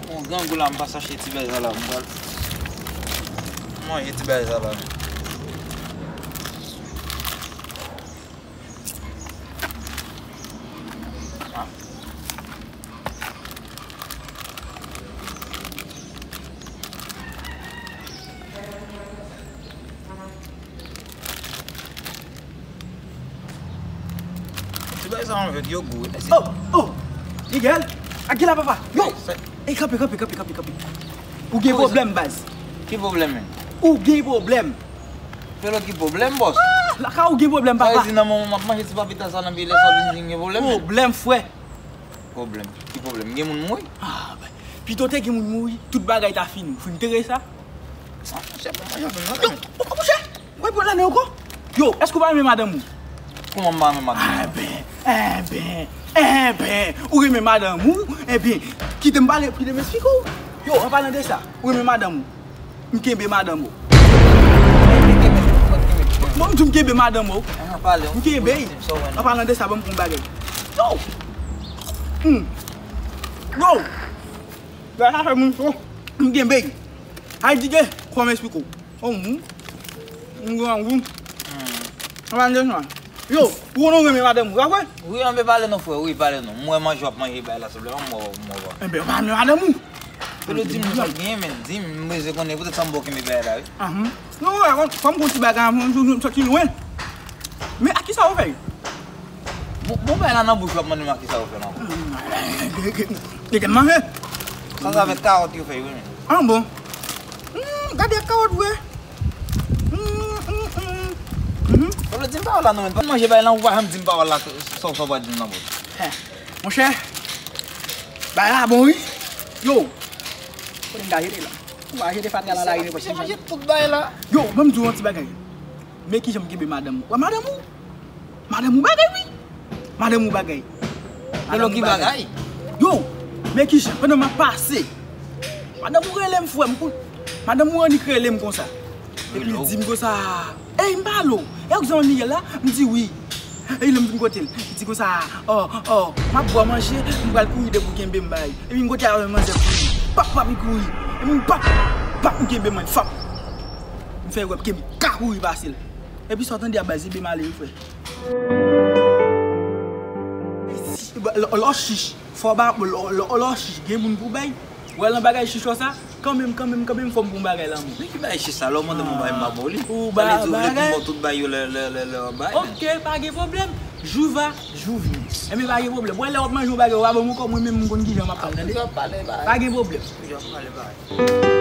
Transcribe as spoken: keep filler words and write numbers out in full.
Bon, grangou la, m pa chache ti bagay sa la, m pral manje ti bagay sa la. Ti bagay sa yo, yo gou wi. Oh, oh! Miguel! Ak ki la, papa? Yo! Ey, kanpe, kanpe, kanpe, kanpe, kanpe. Ou gen pwoblèm, baz. Ki pwoblèm, men? Ou gen pwoblèm. Felo, ki pwoblèm, bòs? Ah, lakay ou gen pwoblèm, papa. Sa vle di nan moman m ap manje ti papita sa nan pye, lè sa vin di m gen pwoblèm, men. Pwoblèm, frè. Pwoblèm? Ki pwoblèm? Gen moun mouri? Ah, ben, pito te gen moun mouri, tout bagay ta fini. Ou fin tere sa? Ah, monchè, pa manje avè m non, men. Yo, monchè! Mwen pran lannen ankò. Yo, èske ou pa renmen madanm ou? Kòman m pa renmen madanm mwen? Enben, enben, enben, ou renmen madanm ou? Enben, kite m pale, kite m esplike w. Yo, an palan de sa, ou renmen madanm ou? M kenbe madanm ou. Bon, m di w m kenbe madanm ou. M kenbe. An palan de sa, ban m pou yon bagay. Yo! Hmm. Yo! Bagay sa fè moun cho. M kenbe. Ay, di de, kòman esplike w? Oh, hmm. M grangou. An pa de sa. Yo, ou konnen w renmen madanm ou, pa vre? Wi, anben pale non, frè, wi, pale non. M wè manje w ap manje bay la, silvouplè, m wè, m wè. Enben, ou pa renmen madanm ou? Felo, di m sa w genyen, men, di m, m bezwen konnen, poutèt sa m ba w kenbe bay la, wi. Aham. Non, wè, fò m gon ti bagay, m soti lwen. Men a kisa ou fè? Bon, bon, bay la nan bouch, w ap mande m a kisa ou fè la ankò. Gade m manje. Sa se avèk kawòt yo fè yo, wi, men. Ah, bon. Hmm, gade kawòt vre. Hmm, hmm, hmm. Mhm. Felo, di m pawòl la non, men. Pa manje bay la, ou pa janm di m pawòl la, sa, sa w pral di m nan bouch. Monchè, bay la bon, wi. Yo. Kote m ka jete la? Ou pa jete fatra nan lari nenpòt ki jan. Manje tout bay la. Yo, ban m di w yon ti bagay. Men kijan m kenbe madanm ou. Wè madanm ou? Madanm ou bagay, wi. Madanm ou bagay. Madanm ou bagay. Yo, men kijan, pandan m ap pase, madanm ou rele m, frè m, kou-, madanm ou annik rele m konsa. Epi l di m konsa, ey, m pale w. E ou k zanmi Miguel la? M di wi. Epi lè m vin kote l, li di konsa, oh, oh, m ap ba w manje, m pral kouri depi w kenbe m bay. Epi m kote avè manzè kouri. Pap, pap, li kouri. Epi m pap, pap, m kenbe mwen, fap. M fè wè ke m ka kouri pase l. Epi sa w tande a baz, ebe m ale wi, frè. Lè, lè w chich, fò w ba, lè, lè, lè w chich, gen moun pou bay. Wè lan bagay chich sa, kanmenm, kanmenm, kanmenm, fò m pou m bagay lanmou. Men ki bagay chich sa, lè w mande m yon bagay m pa ba w li. Ou ba bagay. Sa vle di ou vle pou m ba w tout bagay yo lè, lè, lè, lè w ap bay, men. Ok, pa gen pwoblèm. Jou va, jou vini. Enben pa gen pwoblèm. Wè lè w ap manje yon bagay, ou pa ban m ankò, mwen menm m konn kijan m ap pale, tande? Pa gen pwoblèm.